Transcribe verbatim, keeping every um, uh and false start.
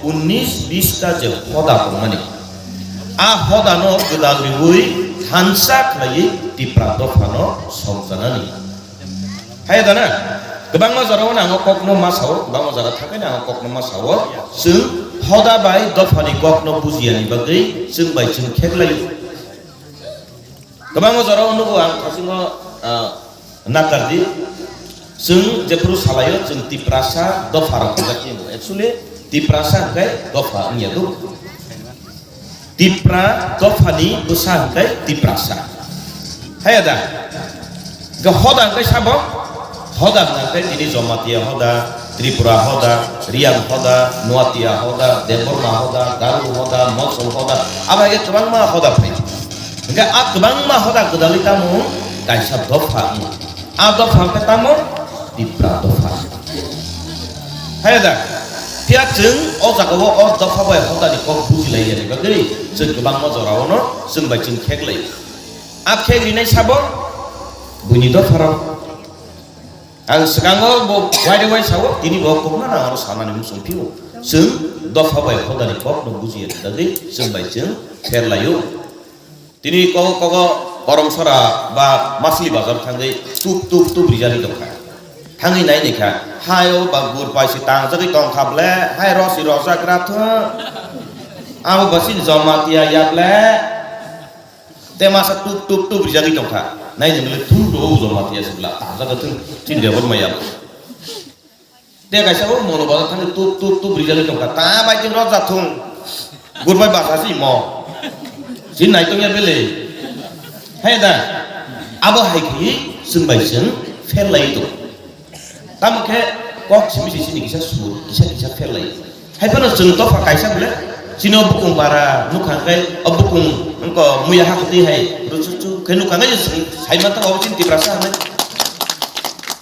Unnis bista je hoda tongmani, a hodano gwdal riwi thansa khlaiwi Tipra dophano songchanani. Hai da na? Kwbangma jorao ang o kokno ma sao, kwbangma jora thangkhe ang o kokno ma sao. Chwng hoda bai dophani kokno bujiyani bagwi chwng bai chwng kheklai. Kwbangma jorao nugo ang thasingo, ah, nakardi. Chwng jephuru salaio chwng Tiprasa dopha rok hwnjak khe. Actually, Tiprasa hwnkhe dopha wngya do. Tipra dophani bwsa hwnkhe Tiprasa. Haya da? Ga hoda hwnkhe sabo? Hoda hwnkhe tini Jamatia hoda, Tripura hoda, Riang hoda, Nuatia hoda, Debbarma hoda, Garo hoda, Mosol hoda, abo hai kwbangma hoda phai. Hwnkhe a kwbangma hoda gwdalwi tamo kaisa dopha wng. A dopha hwnkhe tamo Tipra dopha. Haya da? Phiya chwng o jagao o dopha bai hodani kok bujilaiyani bagwi chwng kwbangma jorao no chwng bai chwng kheklai. A khek rinai sabo buini dopharok. Ang swkango bo wide wide sao, tini bo kokno na aro sanani muchung phio. Chwng dopha bai hodani kokno bujiya dagwi chwng bai chwng pher laio. Tini kogo kogo Koromsora ba Masli bazar thangwi tup tup tup rijani tongkha. Thangwi nai naikha, hai o ba gur paisi tangjagwi tongkha ble, hai rosi rojak ra thung. Abo ba chini Jamatia ya ble. Te masa tup tup tup rijagwi tongkha. Nai nungli thum do ujo matiya sibla. Tangja gathung chin bebor maya. Te kaisa o mono bazar thangwi tup tup tup rijagwi tongkha. Ta bai tin rok jathung. Gurbai basa si mo. Sin nai tongya bele. Hai da. Abo hai khi sung bai sung fel lai tong. Tamo khe kok simi simi sini kisa sur, kisa kisa pher lai. Hai phano chwng dopha kaisa bole, chini o bukung bara nukha khe, o bukung wngkha muya ha kwtwi hai, ruchu chu khe nukha khe chwng sai mantha obo chini Tiprasa hwnwi.